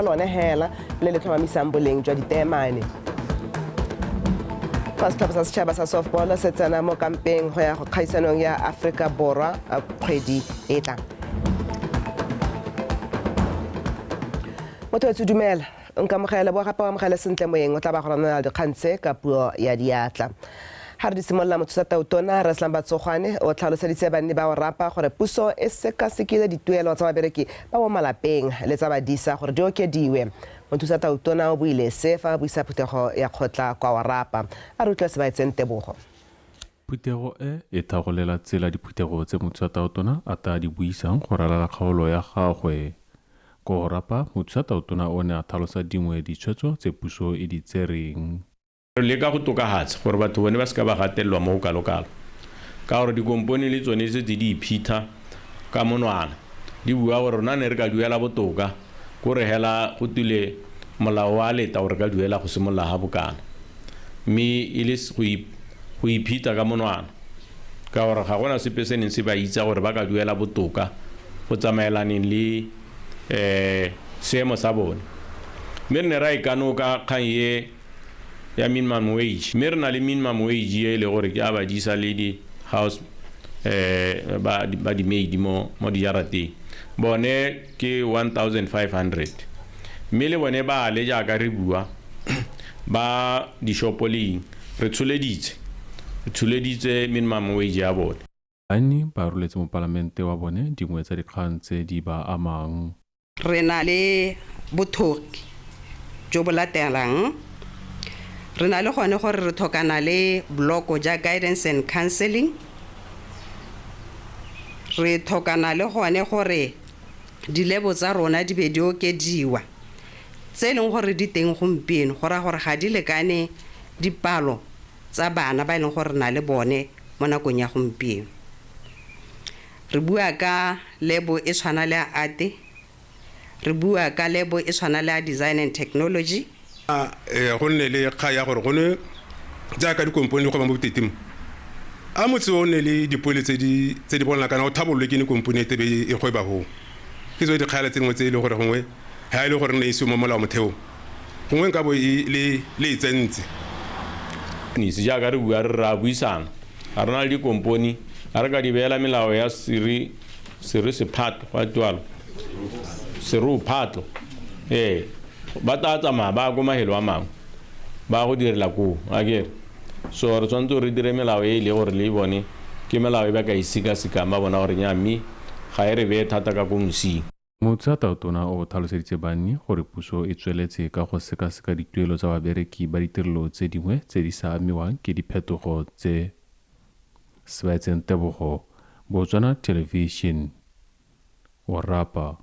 Lone hela le le tlhomamisang boleng jwa diteemane. Fa setlhopha sa setšhaba sa softball se tsena mo kampeng go ya go kgaisanong ya Aforika Borwa kgwedi e tlang. Motho wetso, dumela, nkamogele bo gape o amogele sentle moyeng o tla ba go ranela dikgang tse ka puo ya diatla. Ga re di simolola, mothusa tautona Re Slumber Tsogwane o tlhaloseditse banni ba Orapa gore puso e sekasekile dituelo tsa babereki ba mo malapeng le tsa badisa gore di okediwe. Mothusa tautona o buile se fa a buisa phuthego ya kgotla kwa Orapa. A re utlwe Sebaetseng Tebogo. Phuthego e e thagolela tsela diphuthego tse mothusa tautona a tla di buisang go ralala kgaolo ya gagwe. Ko Orapa, mothusa tautona o ne a tlhalosa dingwe ditshwetso tse puso e di tsereng. Re leka go tokafatsa gore batho bone ba seka ba gatelelwa mo go kalo-kalo, ka gore dikompone le tsone setse di iphitha ka monwana, di bua gore rona ne re ka duela botoka, ko re hela go tule molao wa leta gore ka duela go simolola ga bokana, mme e le go iphitha ka monwana, ka gore ga gona sepe se neng se ba itsa gore ba ka duela botoka go tsamaelaneng le seemo sa bone. Mme re ne ra ikanoka kgang e ya minimum wage, mme re na le minimum wage e le gore ke a badisa le di house ba di maid mo dijarateng, bone ke 1500, mme le bone ba le jaaka re bua ba dishopo le eng, re tsholeditse minimum wage ya bone. Banni ba roletse mopalamente wa bone dingwe tsa dikgang tse di ba amang. Re na le bothoki jo bo latelang. Re na le gone gore re tlhokana le bloko ja guidance and counseling. Re tlhokana le gone gore dilebo tsa rona di be di okediwa, tse e leng gore di teng gompieno, go raya gore ga di lekane dipalo tsa bana ba e leng gore re na le bone mo nakong ya gompieno. Re bua ka lebo e tshwana le ya art, re bua ka lebo e tshwana le ya design and technology. Go nne le kgang ya gore go ne jaaka dikompone di kgweba mo Boteti mo, a motse o nne le dipoele tse di bonalang kana o thabololwe ke ne kompone e tebe e gweba hoo. Ke tsone dikgala tse dingwe tse e le gore gongwe ha e le gore ne e se mo molao motheo, gongwe nka bo e le e tsentse. Nise jaaka re bua re ra buisana, ga re na le dikompone, ga re ka di beela melao ya sere sephato, gwa tualo, seru phatlo. Ba tla tsamaya ba ko mahelo a mangwe, ba go direla koo, akere. So re tshwanetse re dire melao e e le gore le bone ke melao e ba ka e sekasekang, ba bona gore nya mme ga e re beye thata ka ko mosing. Mothusa tautona o tlhaloseditse banni gore puso e tsweletse ka go sekaseka dituelo tsa babereki ba ditirelo tse dingwe tse di sa amiwang ke diphetogo tse. Sebaetseng Tebogo, Botswana Television, Orapa.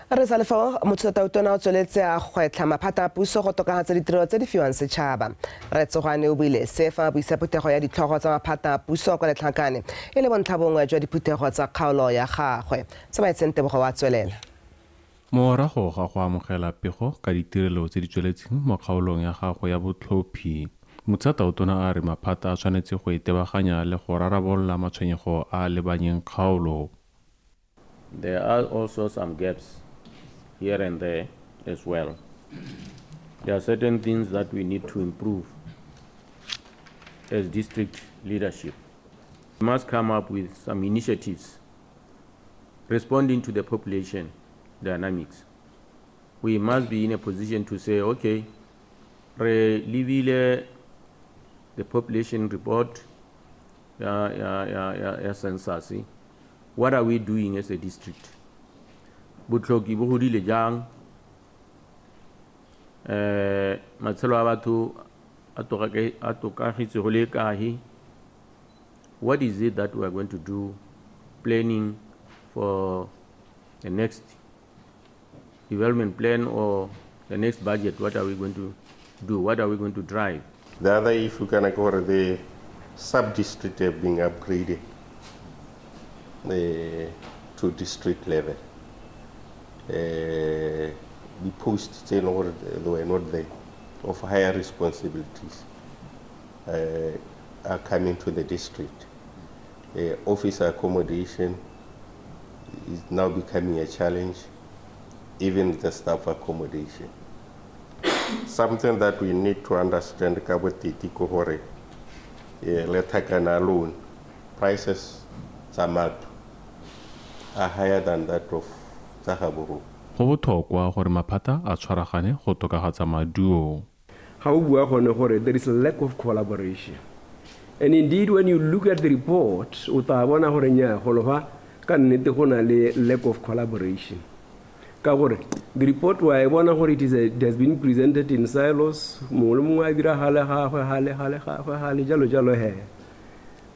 Re sa le fao, mothusa tautona o tsweletse a gwetlha maphata a puso go tokafatsa ditirelo tse di fiwang setšhaba. Rre Tsogwane o buile se fa a buisa phuthego ya ditlhogo tsa maphata a puso kwa Letlhakane, e le bontlhabongwe jwa diphuthego tsa kgaolo ya gagwe. Sebaetseng Tebogo wa tswelela. Morago ga go amogela pego ka ditirelo tse di tsweletseng mo kgaolong ya gagwe ya botlhophi, mothusa tautona a re maphata a tshwanetse go itebaganya le go rarabolola matshwenyego a a lebanyeng kgaolo. There are also some gaps here and there as well. There are certain things that we need to improve as district leadership. We must come up with some initiatives responding to the population dynamics. We must be in a position to say, okay, re lebile the population report ya census. What are we doing as a district? Botlhoki bo godile jang? Matshelo a batho a tokagetse go le kae? What is it that we are going to do planning for the next development plan or the next budget? What are we going to do? What are we going to drive? The other issue can occur, the sub-district have been upgraded to district level. The posts they were not there of higher responsibilities are coming to the district. Office accommodation is now becoming a challenge. Even the staff accommodation. Something that we need to understand ka Boteti ke gore Lethakane alone, prices tsa matlo are higher than that of tsa Gaborone. Go botlhokwa gore maphata a tshwaragane go tokafatsa maduo. Ga o bua gone gore there is a lack of collaboration. And indeed, when you look at the report, o tla bona gore nnyaa golo fa ka nnete go na le lack of collaboration. Ka gore the report wa e bona gore it has been presented in silos, mongwe le mongwe a dira gale gagwe, gale gale gagwe, gale jalo jalo he.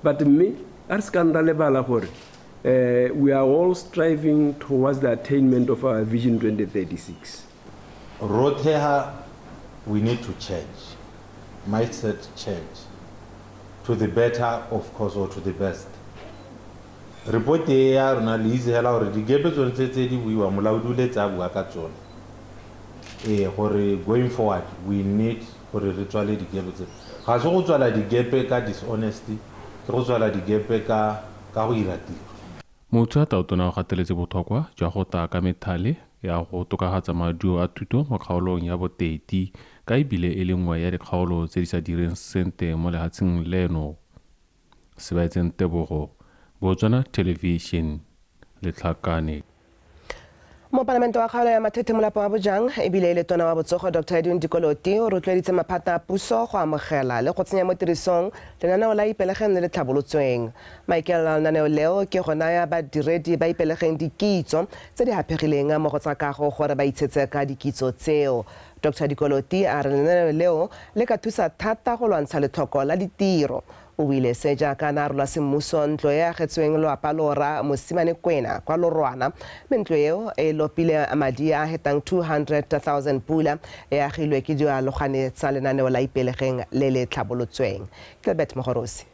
But mme a re se ka ra lebala gore we are all striving towards the attainment of our Vision 2036. Rotlhe we need to change, mindset change, to the better, of course, or to the best. Report e ya rona le itse hela gore di-gap tsone tse di buiwang, molaodi o letse a bua ka tsone, gore going forward we need gore re tswale di-gap tse. Ga se go tswala di-gap ka dishonesty, ke go tswala di-gap ka go ira tiro. Motho a tautona o gateletse botlhokwa jwa go taya ka methale ya go tokafatsa maduo a thuto mo kgaolong ya Boteti, ka ebile e le nngwe ya dikgaolo tse di sa direng sentle mo lefatsheng leno. Sebaetseng Tebogo, Botswana Television, Letlhakane. Mopalamente wa kgaolo ya Mathethe Molapo wa Bojang ebile e le tona wa botsogo Dr Edwin Dikoloti o rotloeditse maphata a puso go amogela le go tsenya mo tirisong lenaneo la Ipelegeng le le tlhabolotsweng. Maikaelelo a lenaneo leo ke go naya badiredi ba Ipelegeng dikitso tse di haphegileng mo go tsa kago gore ba itshetse ka dikitso tseo. Dr Dikoloti a re lenaneo leo le ka thusa thata go lwantsha letlhoko la ditiro. O buile se jaaka na rola semmuso ntlo e agetsweng lwapa lora Mosimane Kwena kwa Lorwana, mme ntlo eo e lopile madi a hetang 200,000 pula, e agilwe ke dialogane tsa lenaneo la Ipelegeng le le tlhabolotsweng. Gilbert Mogorosi.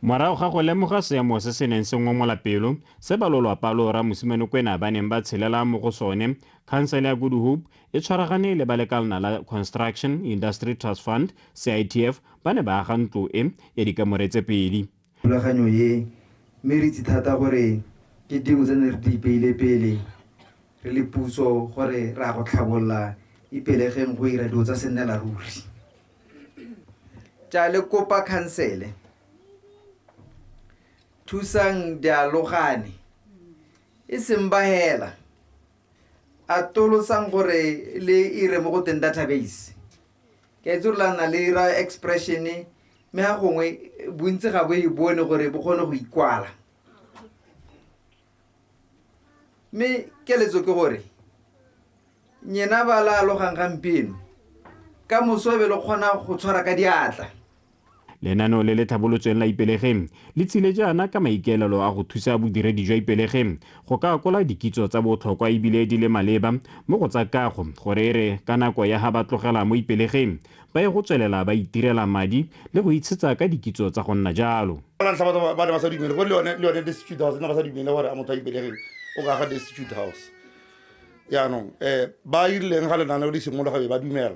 Morago ga go lemoga seemo se se neng se ngomola pelo se ba lolwapa lora Mosimane Kwena ba neng ba tshelela mo go sone, khansele ya Good Hope e tshwaragane le ba lekalana la Construction Industry Trust Fund CITF ba ne ba aga ntlo e ya dikamore tse pedi. Thulaganyo e mme re itse thata gore ke dingwe tse ne re di ipeile pele re le puso gore re a go tlhabolola Ipelegeng go ira dilo tsa sennela ruri. Tja le kopa khansele thusang dialogane e seng ba hela, atolosang gore le ire mo go teng database. Ke itse gore la na le ira expression mme ga gongwe bontsi ga bo e bone gore bo kgone go ikwala. Mme keletso ke gore nyena ba la alogang gampieno ka moso e be le kgona go tshwara ka diatla. Lenaneo le le tlhabolotsweng la Ipelegeng le tsile jaana ka maikaelelo a go thusa bodiredi jwa Ipelegeng go ka akola dikitso tsa botlhokwa ebile di le maleba mo go tsa kago, gore e re ka nako ya ha ba tlogela mo Ipelegeng ba ye go tswelela ba itirela madi le go itshetsa ka dikitso tsa go nna jalo. Ba ntlha batho ba ne ba sa dumele gore le yone destitute house ne ba sa dumele gore a motho a Ipelegeng o ka aga destitute house. Jaanong ba irileng ga lenaneo le simologa be ba dumela,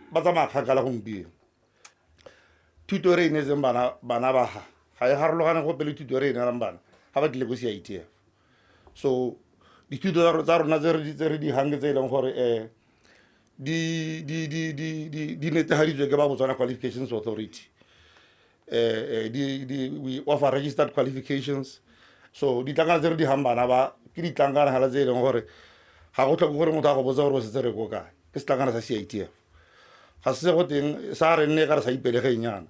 ba tsamaya kgakala gompieno. Thuto e re e neetseng bana ba ga e harologane gope le thuto e re e neelang bana ga ba tlile ko CITF. So dithuto tsa rona tse re di gang ke tse e leng gore di netefaditswe ke ba Botswana Qualifications Authority. We offer registered qualifications. So ditlankana tse re di gang bana ba ke ditlankana gala tse e leng gore ga go tlhoke gore motho a go botsa gore o setse re ko kae. Ke setlankana sa CITF. Ga se go teng sa re nne ka re sa Ipelegeng yana.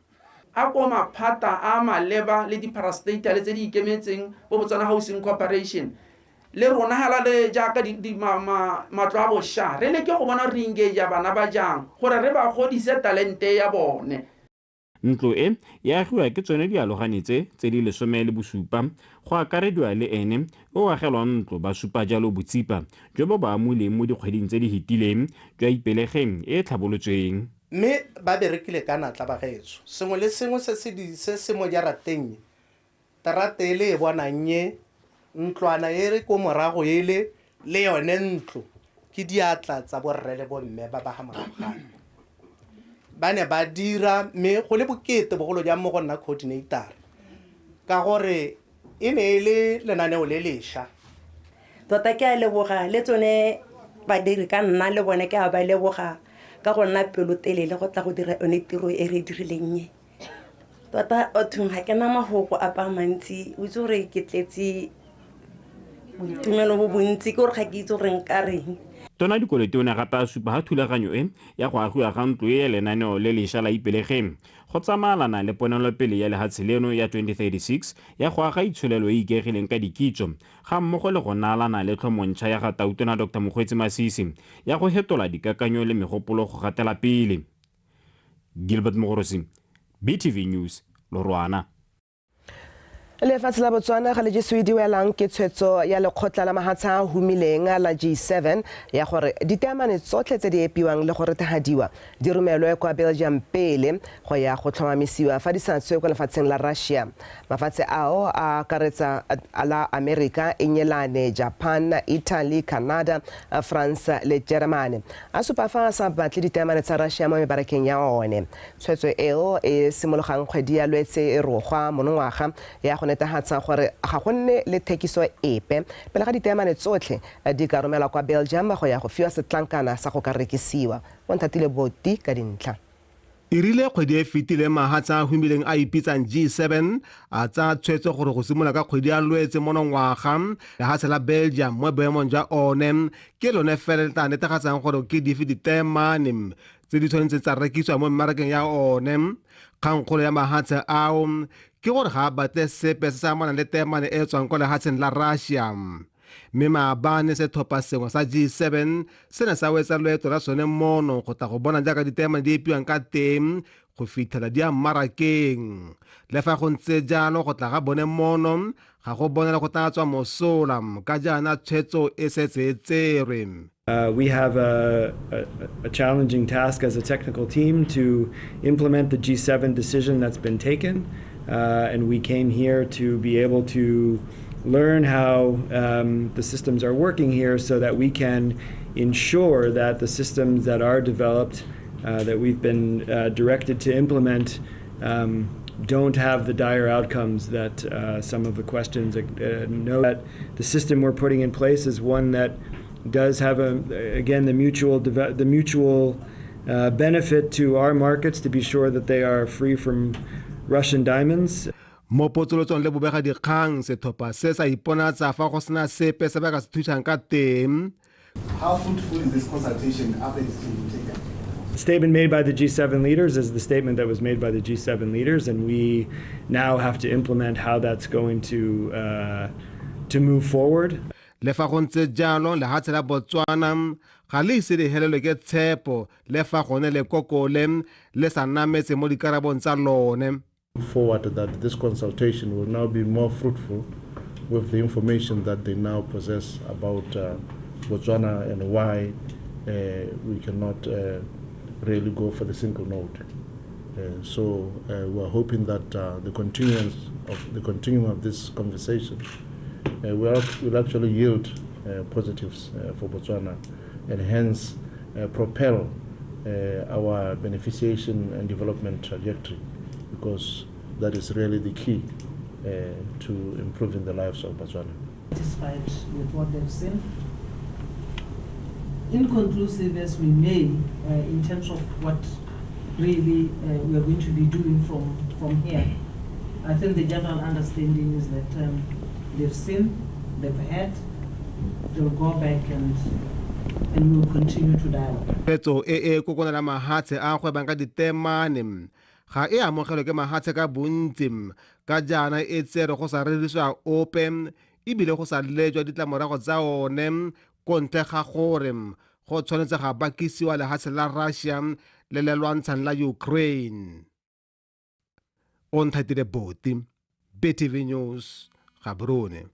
A ko maphata a maleba le di-parastatal tse di ikemetseng bo Botswana Housing Corporation le rona hala le jaaka matlo a bošwa re leke go bona re engage bana ba jang gore re ba godise talente ya bone. Ntlo e e agiwa ke tsone dialogane tse di 17 go akarediwa le ene o agelwang ntlo ba supa jalo botsipa jo bo ba amuleng mo dikgweding tse di fetileng jwa Ipelegeng e tlhabolotsweng. Mme ba berekile ka natla bagaetsho, sengwe le sengwe se se mo jarateng, terata e le e bonang e, ntlwana e re ko morago ele le yone ntlo ke diatla tsa borre le bomme ba ba ga morago ga ba ne ba dira, mme go le bokete bogolo jang mo go nna coordinator ka gore e ne e le lenaneo le lešwa. Tota ke a leboga le tsone badiri ka nna le bone ke a ba leboga ka go nna pelotelele go tla go dira yone tiro e re e dirileng e. Tota othong ga ke na mafoko apa a mantsi, o itse gore ke tletse boitumelo bo bontsi, ke gore ga ke itse gore nka reng. Tona Dikoloti o ne gape a supa ga thulaganyo e ya go agiwa ga ntlo e ya lenaneo le lešwa la Ipelegeng go tsamaelana le ponelopele ya lehatshe leno ya 2036 ya go aga itsholelo e ikaegileng ka dikitso ga mmogo le go naalana le tlhomontšha ya ga Tautona Dr Mokgweetsi Masisi ya go hetola dikakanyo le megopolo go gatela pele. Gilbert Mogorosi, BTV News, Lorwana. Lefatshe la Botswana ga le jesiwe di welang ke tshwetso ya lekgotla la mahatshe a humileng la G7 ya gore diteemane tsotlhe tse di epiwang le go rethahadiwa di romelwe kwa Belgium pele go ya go tlhomamisiwa fa di sa tswe kwa lefatsheng la Russia. Mafatshe ao a akaretsa la Amerika, Engelane, Japan, Italy, Canada, France le Germany. A supa fa a sa batle diteemane tsa Russia mo mebarakeng ya one. Tshwetso eo e simologang kgwedi ya Lwetse e rogwa monongwaga ya go netefatsa gore ga go nne le thekiso epe pele ga diteemane tsotlhe di ka romelwa kwa Belgium go ya go fiwa setlankana sa go ka rekisiwa. Bonthatile Boti ka dintlha. E rile kgwedi e fetileng mahatshe a humileng a ipitsang G7 a tsaya tshwetso gore go simolola ka kgwedi ya Lwetse monongwaga lehatshe la Belgium mo boemong jwa one ke lone fela le tla netefatsang gore ke dife diteemane tse di tshwanetseng tsa rekisiwa mo mmarakeng ya one. Kgangkgolo ya mahatshe ao ke gore ga a batle sepe se se amanang le teemane e tswang kwa lehatsheng la Russia. Mme maabane setlhopha sengwe sa G7 se ne sa wetsa loeto la sone mono go tla go bona jaaka diteemane di epiwang ka teng go fitlhela di ya mmarakeng. Le fa go ntse jalo go tla ga bone mono ga go bonela go tla tswa mosola ka jaana tshwetso e setse e tserwe. We have a challenging task as a technical team to implement the G7 decision that's been taken, and we came here to be able to learn how the systems are working here so that we can ensure that the systems that are developed, that we've been directed to implement, don't have the dire outcomes that some of the questions know. That the system we're putting in place is one that does have, again, the mutual benefit to our markets to be sure that they are free from Russian diamonds. Mo potsolotsong le bobega dikgang setlhopha se sa iponatsa fa go sena sepe se ba ka se thusang ka teng. How fruitful is this consultation after this decision taken? The statement made by the G7 leaders is the statement that was made by the G7 leaders, and we now have to implement how that's going to move forward. Le fa go ntse jalo lehatshe la Botswana ga le ise le helelwe ke tshepo le fa gone lekoko le le sa nametse mo dikarabong tsa lone. Forward that this consultation will now be more fruitful with the information that they now possess about Botswana and why we cannot really go for the single note. So we are hoping that the continuance of this conversation will actually yield positives for Botswana and hence propel our beneficiation and development trajectory, because that is really the key to improving the lives of Botswana. Satisfied with what they've seen. Inconclusive as we may in terms of what really we are going to be doing from here. I think the general understanding is that they've seen, they've heard, they'll go back and we'll continue to dialogue. Petso e e kokonela mahatshe a gwebang ka diteemane ga e amogelwe ke mahatshe ka bontsi ka jaana e tsere go sa rerisiwa ope ebile go sa lejwa ditlamorago tsa one ko ntle ga gore go tshwanetse ga bakisiwa lehatshe la Russia le le lwantshang la Ukraine. Onthatile Boti, BTV News, Gaborone.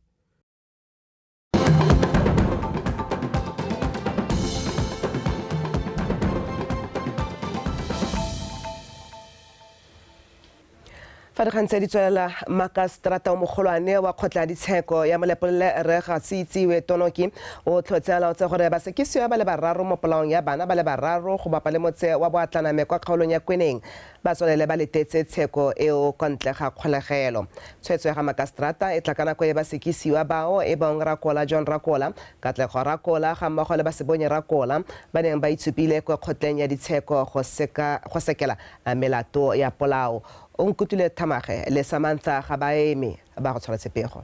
Fa dikgang tse di tswelela, makaseterata o mogolwane wa kgotla ya ditsheko ya Molepolole Rre Gaseitsewe Tonoki o tlhotse a laotse gore basekisiwa ba le bararo mo polaong ya bana ba le bararo go bapa le motse wa Boatlaname kwa kgaolong ya Kweneng ba tswelele ba letetse tsheko eo kwa ntle ga kgolegelo. Tshwetso ya ga makaseterata e tla ka nako e basekisiwa bao e bong Rakola John Rakola, Katlego Rakola ga mmogo le Basebonye Rakola ba neng ba itshupile kwa kgotleng ya ditsheko go sekela melato ya polao. O nkutule Thamage le Samantha Gabaeme ba go tshwaretse pego.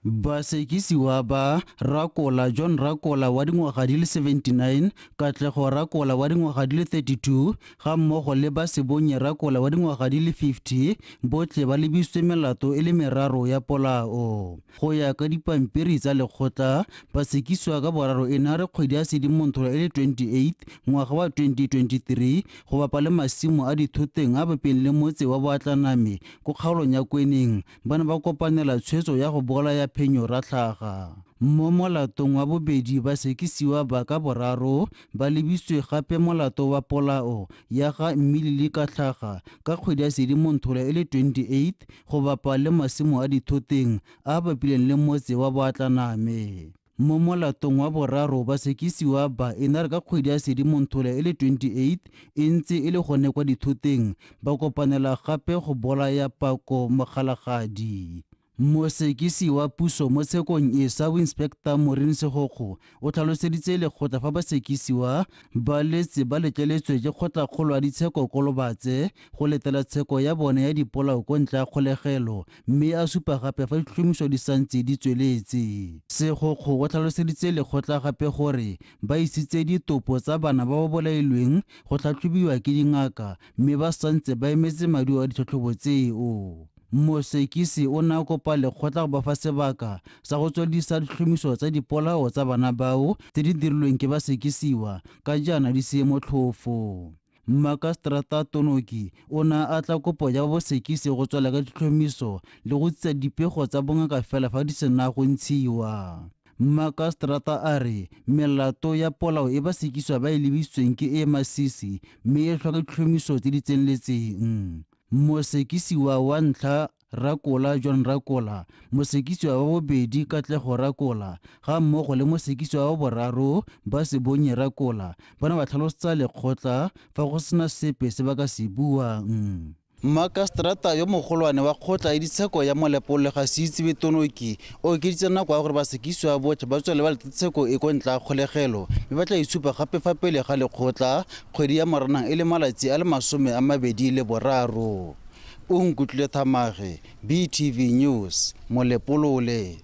Basekisiwa ba Rakola John Rakola wa dingwaga di le 79, Katlego Rakola wa dingwaga di le 32, ga mmogo le Basebonye Rakola wa dingwaga di le 50, botlhe ba lebisitswe melato e le meraro ya polao. Go ya ka dipampiri tsa lekgotla, basekisiwa ka boraro e ne re kgwedi ya Sedimonthole e le 28 ngwaga wa 2023 go bapa le masimo a dithoteng a bapeng le motse wa Boatlaname ko kgaolong ya Kweneng, ba ne ba kopanela tshwetso ya go bolaya Phenyo Ratlhaga. Mo molatong wa bobedi, basekisiwa ba ka boraro ba lebisitswe gape molato wa polao ya ga Mmilili Katlhaga ka kgwedi ya Sedimonthole e le 28 go bapa le masimo a dithoteng a bapileng le motse wa Boatlaname. Mo molatong wa boraro, basekisiwa ba e ne re ka kgwedi ya Sedimonthole e le 28 e ntse e le gone kwa dithoteng ba kopanela gape go bolaya Pako Mogalagadi. Mosekisi wa puso mo tshekong e, Sub Inspector Maureen Segokgo, o tlhaloseditse lekgotla fa basekisiwa ba letse ba letleletswe ke kgotlakgolo ya ditsheko Kolobatse go letela tsheko ya bone ya dipolao ko ntle ya kgolegelo, mme a supa gape fa ditlhomiso di santse di tsweletse. Segokgo o tlhaloseditse lekgotla gape gore ba isitse ditopo tsa bana ba ba bolailweng go tlhatlhobiwa ke dingaka, mme ba santse ba emetse maduo a ditlhatlhobo tseo. Mosekisi o ne a kopa lekgotla go ba fa sebaka sa go tsweledisa ditlhomiso tsa dipolao tsa bana bao tse di dirilweng ke basekisiwa ka jaana di se motlhofo. Makaseterata Tonoki o ne a tla kopo ya bosekisi go tswela ka ditlhomiso le go tsisa dipego tsa bongaka fela fa di sena go ntshiwa. Makaseterata a re melato ya polao e basekisiwa ba e lebisitsweng ke e masisi mme e tlhoka ditlhomiso tse di tseneletseng. Mosekisiwa wa ntlha Rakola John Rakola, mosekisiwa wa bobedi Katlego Rakola, ga mmogo le mosekisiwa wa boraro Basebonye Rakola, ba ne ba tlhalosetsa lekgotla fa go sena sepe se ba ka se buang. Makaseterata yo mogolwane wa kgotla ya ditsheko ya Molepolole Gaseitsewe Tonoki o okeditse nako ya gore basekisiwa botlhe ba tswele ba lete tsheko e ko ntle ya kgolegelo, mme ba tla itshupa gape fa pele ga lekgotla kgwedi ya Moranang e le malatsi a le 23. O nkutlwile Thamage, BTV News, Molepolole.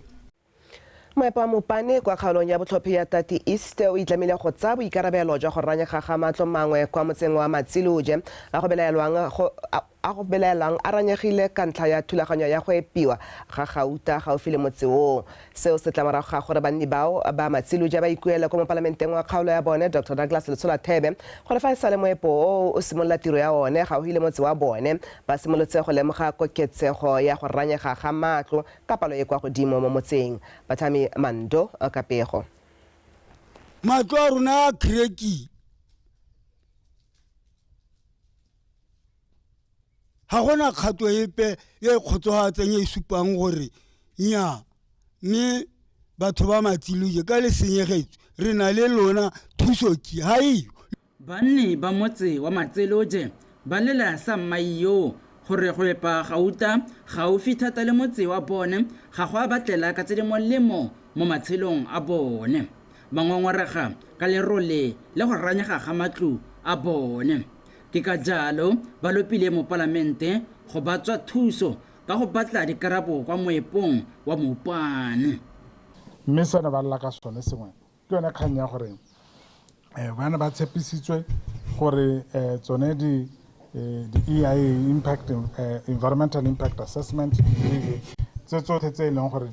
Moepo wa Mopane kwa kgaolong ya botlhophi ya Tati East o itlamile go tsaya boikarabelo jwa go ranyega ga matlo mangwe kwa motseng wa Matsiloje a go belaelwang a ranyegile ka ntlha ya thulaganyo ya go epiwa ga gauta gaufi le motse oo. Seo se tla morago ga gore banni bao ba Matsiloje ba ikuele kwa mopalamenteng wa kgaolo ya bone Dr. Douglas Letsholathebe gore fa e sale moepo oo o simolola tiro ya one gaufi le motse wa bone, ba simolotse go lemoga koketsego ya go ranyega ga matlo ka palo e kwa godimo mo motseng. Bathami Mando ka pego. Matlo a rona a cracky. Ha gona kgato epe e kgotsofatsang e supang gore nya mme batho ba Matsiloje ka le senyegetswe re na le lona thuso ke ha eyo. Banni ba motse wa Matsiloje ba lela sa mmai gore go epa gauta gaufi thata le motse wa bone ga go a batlela ka tse di molemo mo matshelong a bone. Ba ngongorega ka lerole le go ranyega ga matlo a bone. Ke ka jalo ba lopile mopalamente go ba tswa thuso ka go batla dikarabo kwa moepong wa Mopane. Mme sone ba lla ka sone sengwe ke yone kgang ya gore bana ba tshepisitswe gore tsone di EIA impact, environmental impact assessment tse tsotlhe tse e leng gore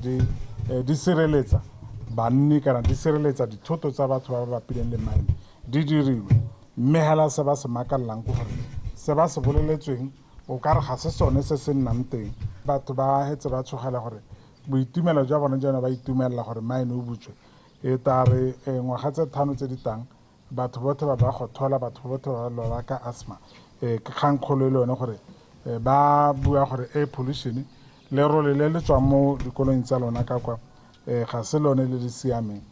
di sireletsa banni kana di sireletsa dithoto tsa batho ba ba bapileng le mine di diriwe. Mme hela se ba se makallang ke gore se ba se boleletsweng o ka re ga se sone se se nnang teng. Batho ba hetse ba tshogela gore boitumelo jwa bone jone ba itumelela gore mine o butswe e tla re ngwaga tse 5 tse di tang batho botlhe ba ba go thola, batho botlhe ba lwala ka asthma. Ke kgang kgolo e le yone gore Ba bua gore air pollution lerole le le tswang mo dikoloing tsa lona ka kwa ga se lone le le siameng.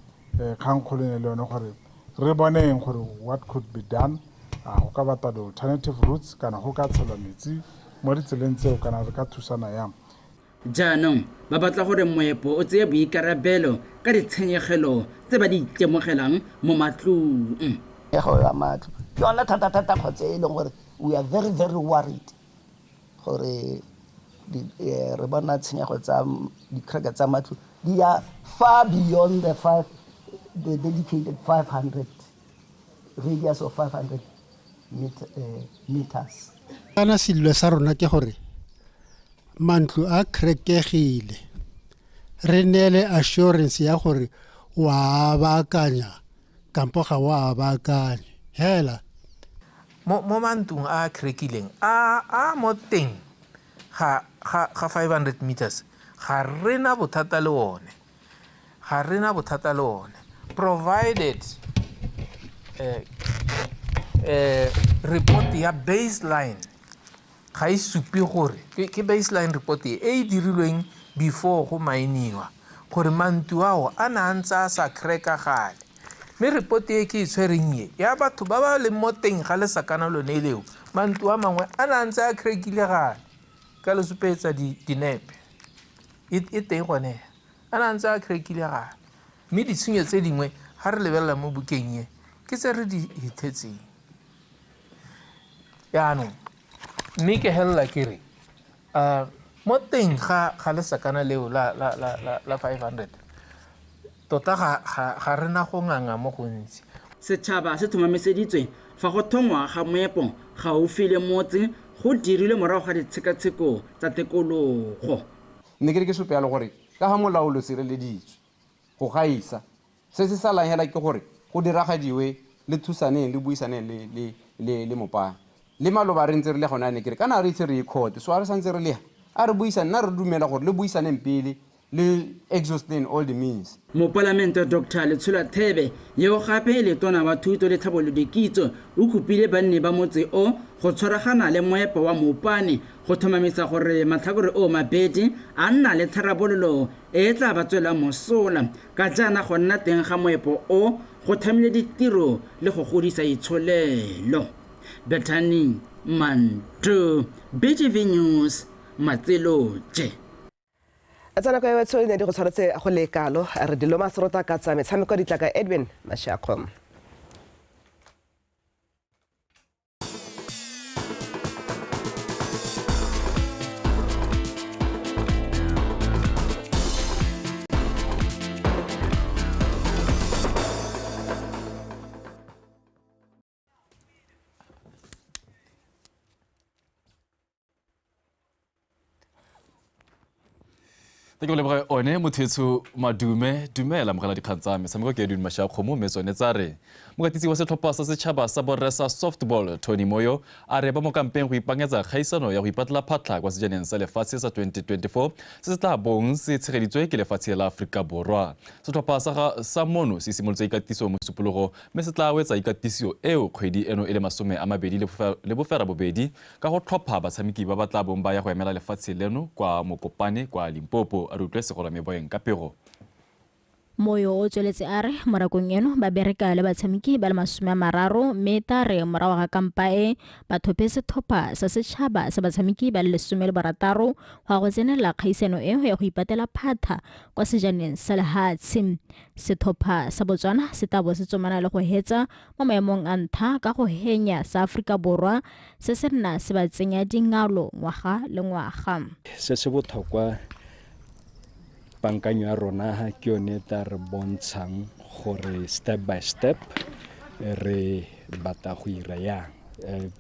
Kgangkgolo ne le yone gore re boneng gore what could be done, a go ka batla di-alternative routes kana go ka tshelwa metsi mo ditseleng tseo kana re ka thusana yang. Jaanong ba batla gore moepo o tseye boikarabelo ka ditshenyegelo tse ba di itemogelang mo matlong. Tshenyego ya matlo ke yona thata-thata kgotsa e leng gore we are very very worried gore re bona tshenyego tsa di-cracker tsa matlo di ya far beyond the dedicated 500 radius of 500 meters. Kana sello sa rona ke gore mantlo a crackegile, re neele assurance ya gore wa baakanya kampo ga wa baakanya hela. Mo mantlong a crackileng a mo teng ga 500 meters ga rena bothata le one, ga rena bothata le one, provided report ya baseline ga e supe gore ke baseline report e e dirilweng before go mainiwa gore mantlo ao a na ntse a sa cracka gale. Mme report e ke e tshwereng e ya batho ba ba leng mo teng ga lesakana lone leo, mantlo a mangwe a na ntse a crackile gale ka le supetsa dinepe e teng gone a na ntse a crackile gale. Mme ditshenyo tse dingwe ga re lebelela mo bukeng e ke tse re di hithetseng jaanong. Mme ke helela ke re mo teng ga lesakana leo la 500 tota ga rena go nganga mo gontsi. Setšhaba se tlhomamiseditswe fa go thongwa ga moepo gaufi le motse go dirilwe morago ga ditshekatsheko tsa tikologo. Nne ke re ke supe yalo gore ka ga molao lo sireleditswe go gaisa, se se salang hela ke gore go diragadiwe le thusaneng le buisaneng le mopane le maloba re ntse re le gona ne ke re kana re itse re court, so a re santse re le a re buisane, nna re dumela gore le buisaneng pele le exhausting all the means. Mopalamente Dr. Letsholo Thebe yo gape le tona wa thuto le tlhabololo dikitso o kopile banni ba motse o go tshwaragana le moepo wa Mopane go tlhomamisa gore matlhakore o mabedi a nna le tharabololo e tla ba tswelang mosola ka jaana go nna teng ga moepo o go thamile ditiro le go godisa itsholelo. Bethany Manto, BTV News, Matseloje. Tsa nako ya tsho ne di go tshwaretse go le kalo re dilo maserota ka tsa metshameko di tla ka Edwin Mashakgom. Ke leboga one mothetso madume dumela mogela dikgang tsa metshameko ke Edwin Mashakgomo mme tsone tsa re mokatisi wa setlhopha sa setšhaba sa borre sa softball Tony Moyo a re ba mo kampeng go ipakanyetsa kgaisano ya go ipatlela phatlha kwa sejaneng sa lefatshe sa 2024 se se tla bong se tshegeditswe ke lefatshe la Aforika Borwa. Setlhopha sa mono se simolotse ikatiso mo Supologo mme se tla wetsa ikatiso eo kgwedi eno e le 28 ka go tlhopha batshameki ba ba tla bong ba ya go emela lefatshe leno kwa Mokopane kwa Limpopo. A re utlwe segolo meboeng ka pego. Moyo o tsweletse a re mo nakong eno ba bereka le batshameki ba le 30 mme ta re morago ga kampa e ba thophe setlhopha sa setšhaba sa batshameki ba le 16 go ya go tsenela kgaisano eo ya go ipatela phatha kwa sejaneng sa lehatshe. Setlhopha sa Botswana se tla bo se tsomana le go hetsa mo maemong a ntlha ka go henya sa Aforika Borwa se se nna se ba tsenya dingalo ngwaga le ngwaga. Se se botlhokwa bankanyo ya rona ke yone ta re bontshang gore step by step re batla go ira yang.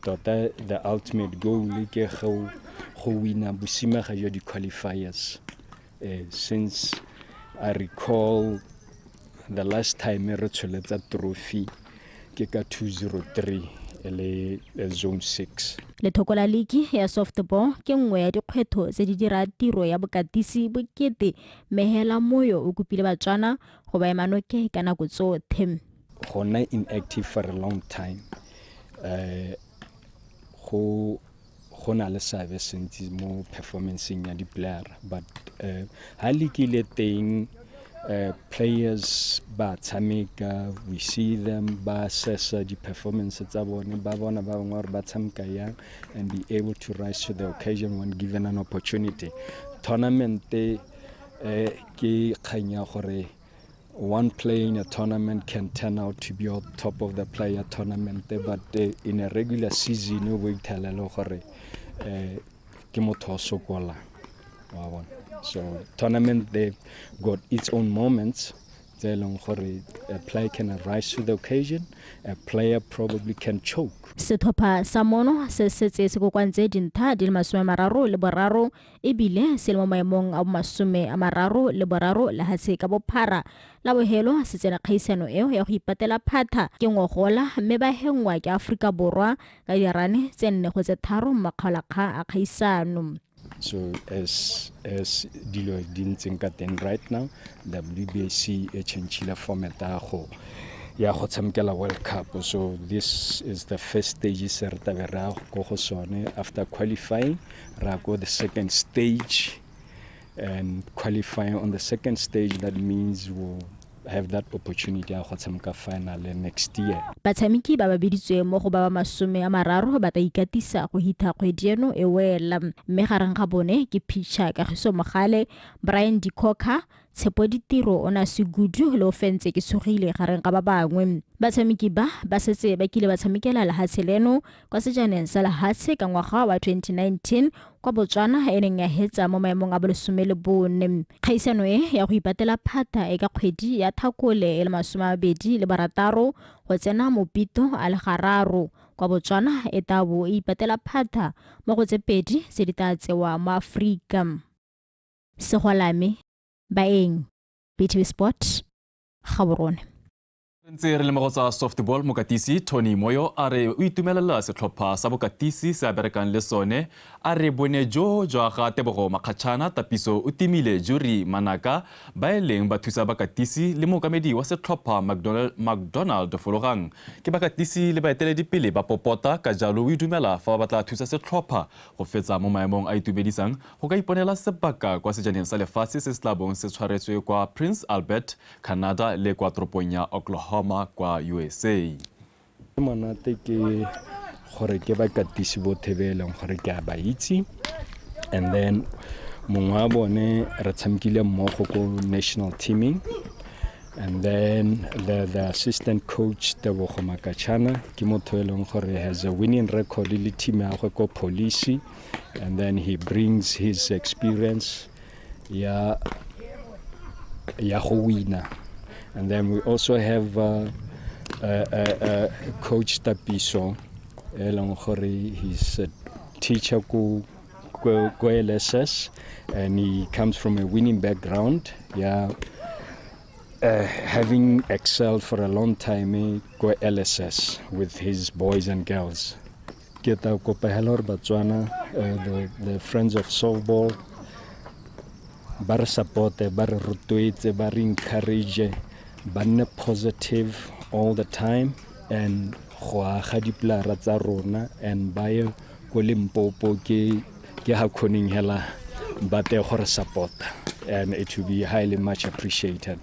Tota the ultimate goal ke go wina bosimega jwa di-qualifiers. Since I recall the last time re tsholetsa trophy ke ka 2003 le zone 6. Lethoko la liki ya softball ke nngwe ya dikgwetho tse di dira tiro ya bokatisi bokete Mehela Moyo o kopile Batswana go ba ema nokeng ka nako tsotlhe. Go nna inactive for a long time go Go na le seabe se ntsi mo performanceng ya di-player, but ha league le teng, players ba tshameka, we see them ba assessa di-performance tsa bone, ba bona ba bangwe gore ba tshameka yang and be able to rise to the occasion when given an opportunity. Tournament ke kgang ya gore one player in a tournament can turn out to be on top of the player tournament, but in a regular season o bo ithela le gore ke motho o sokolang, wa bona. So tournament, they've got its own moments tse e leng gore a player can rise to the occasion, a player probably can choke. Setlhopha sa mono se setse se kokoantse dintlha di le 33 ebile se le mo maemong a 33 lehatshe ka bophara. La bohelo se tsena kgaisano eo ya go ipatela phatha ke ngogola mme ba hengwa ke Aforika Borwa ka dirane tse 4-3 makgaolakgang a kgaisano. So as dilo di ntseng ka teng right now, WBC e changile format ya go tshamekela World Cup. So this is the first stage se re tlabe re ya ko go sone. After qualifying, ra go the second stage, and qualifying on the second stage, that means we'll have that opportunity ya go tshameka final next year. Batshameki ba ba biditsweng mo go ba ba 30 ba tla ikatisa go hitha kgwedi eno e wela, mme gareng ga bone ke Pitcher Kagiso Mogale, Brian Dikoka, Tshepo Ditiro, Ona Segudu le Ofentse ke Sogile gareng ga ba bangwe. Batshameki ba ba setse ba kile ba tshamekela lehatshe leno kwa sejaneng sa lehatshe ka ngwaga wa 2019 kwa Botswana e neng ya hetsa mo maemong a bo 14. Kgaisano e ya go ipatela phata e ka kgwedi ya Thakole e le 26 go tsena Mopito a le gararo kwa Botswana e tabo e ipatela phata mo go tse 2 tse di tla tsewa mo Afrika. Segolame Baeng, BTV Sport, Gaborone. Ntse re le mo go tsa softball, mokatisi Tony Moyo a re o itumelela setlhopha sa bokatisi se a berekang le sone. A re bone jo jwa ga Tebogo Makgatšhana, Tapiso o timile Juri Manaka ba e leng bathusa bakatisi le mookamedi wa setlhopha McDonald Fologang ke bakatisi le baeteledipele ba popota. Ka jalo o itumela fa ba batla thusa setlhopha go fetsa mo maemong a itumedisang go ka iponela sebaka kwa sejaneng sa lefatshe se se tla bong se tshwaretswe kwa Prince Albert, Canada le kwa toropong ya Oklahoma kwa USA. Monate ke gore ke bakatisi bothe be e leng gore ke a ba itse, and then mongwe wa bone re tshamekile mmogo ko national teaming, and then the assistant coach Tebogo Makachana ke motho e leng gore has a winning record le team ya gagwe ko police, and then he brings his experience ya go wina. And then we also have Coach Tapiso, e leng gore he's a teacher ko LSS, and he comes from a winning background. Yeah, having excelled for a long time ko LSS with his boys and girls. Ke tla kopa hela hore Batswana, the friends of softball, ba re supporte, ba re rotloetse, ba re encourage, ba nne positive all the time, and go aga dipolara tsa rona, and ba ye ko Limpopo ke ha kgoneng hela ba te gore support, and it will be highly much appreciated.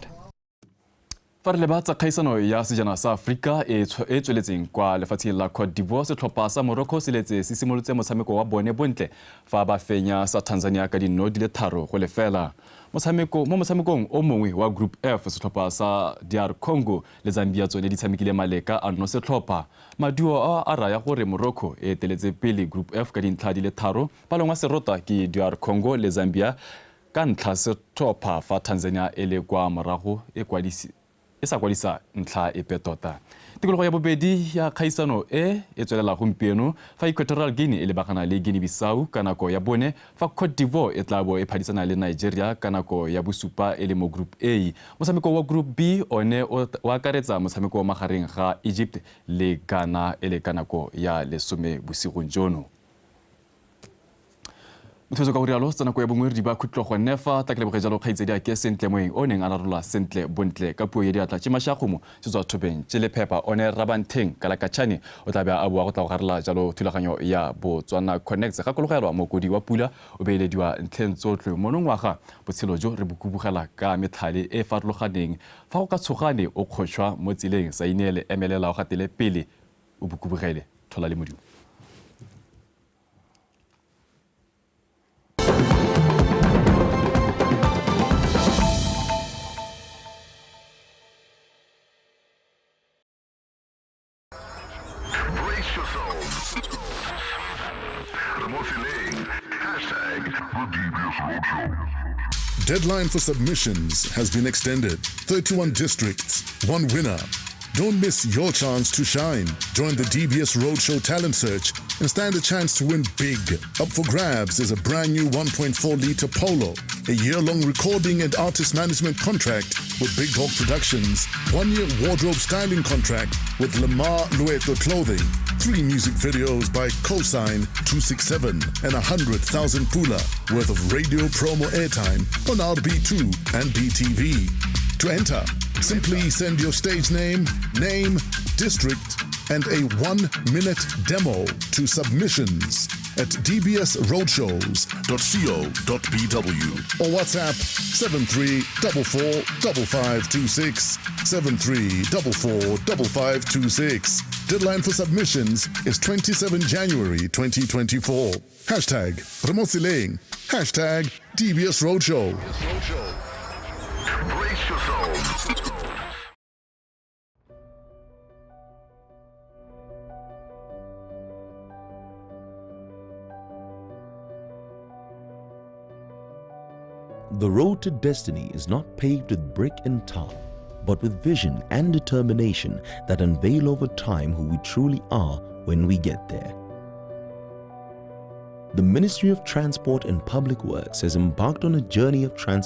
Fa re leba tsa kgaisano ya sejana sa Afrika e tsweletseng kwa lefatsheng la Cote d'Ivoire, setlhopha sa Morocco se letse se simolotse motshameko wa bone bontle fa ba fenya sa Tanzania ka dino di le 3-0. Mo motshamekong o mongwe wa Group F, setlhopha sa DR Congo le Zambia tsone di tshamekile maleka a nno setlhopha. Maduo a raya gore Morocco e eteletse pele Group F ka dintlha di le 3, palong wa serota ke DR Congo le Zambia ka ntlha setlhopha, fa Tanzania e le kwa morago e sa kwadisa ntlha epe tota. Tikologo ya bobedi ya kgaisano e tswelela gompieno fa Equatorial Guinea e lebagana le Guinea-Bissau ka nako ya 4, fa Cote d'Ivoire e tla bo e phadisana le Nigeria ka nako ya 7 e le mo Group A. Motshameko wa Group B one o akaretsa motshameko wa magareng ga Egypt le Ghana e le ka nako ya 10 bosigong jono. Motho ka go rialo tsa nako ya bongwe re di ba khutlo go nefa tla ke leboge jalo kgaitsedi a ke sentle moeng o neng a ralola sentle bontle ka puo ya diatla tše mašakgomo se tswa thobeng tše lephepa one Rabantheng Kalakatšhane o tla be a bua go tla go garela jalo thulaganyo ya Botswana Connects. Gakologelwa mokodi wa pula o beelediwa ntlheng tsotlhe monongwaga botshelo jo re bo kubugela ka metlhale e farologaneng fa go ka tshogane o kgotšhwa mo tseleng sa ineele emelela o gatele pele o bo kubugele thola le Modimo. Deadline for submissions has been extended. 31 districts, one winner. Don't miss your chance to shine. Join the DBS Roadshow Talent Search and stand a chance to win big. Up for grabs is a brand new 1.4-litre Polo, a year-long recording and artist management contract with Big Dog Productions, 1-year wardrobe styling contract with Lamar Lueto Clothing, 3 music videos by Cosign 267, and 100,000 pula worth of radio promo airtime on RB2 and BTV. To enter, simply send your stage name, name, district, and a 1-minute demo to submissions at dbsroadshows.co.bw or WhatsApp 73445526, 73445526. Deadline for submissions is 27 January 2024. Hashtag Remotsileng. Hashtag DBS Roadshow. Brace yourselves. The road to destiny is not paved with brick and tar, but with vision and determination that unveil over time who we truly are when we get there. The Ministry of Transport and Public Works has embarked on a journey of transformation.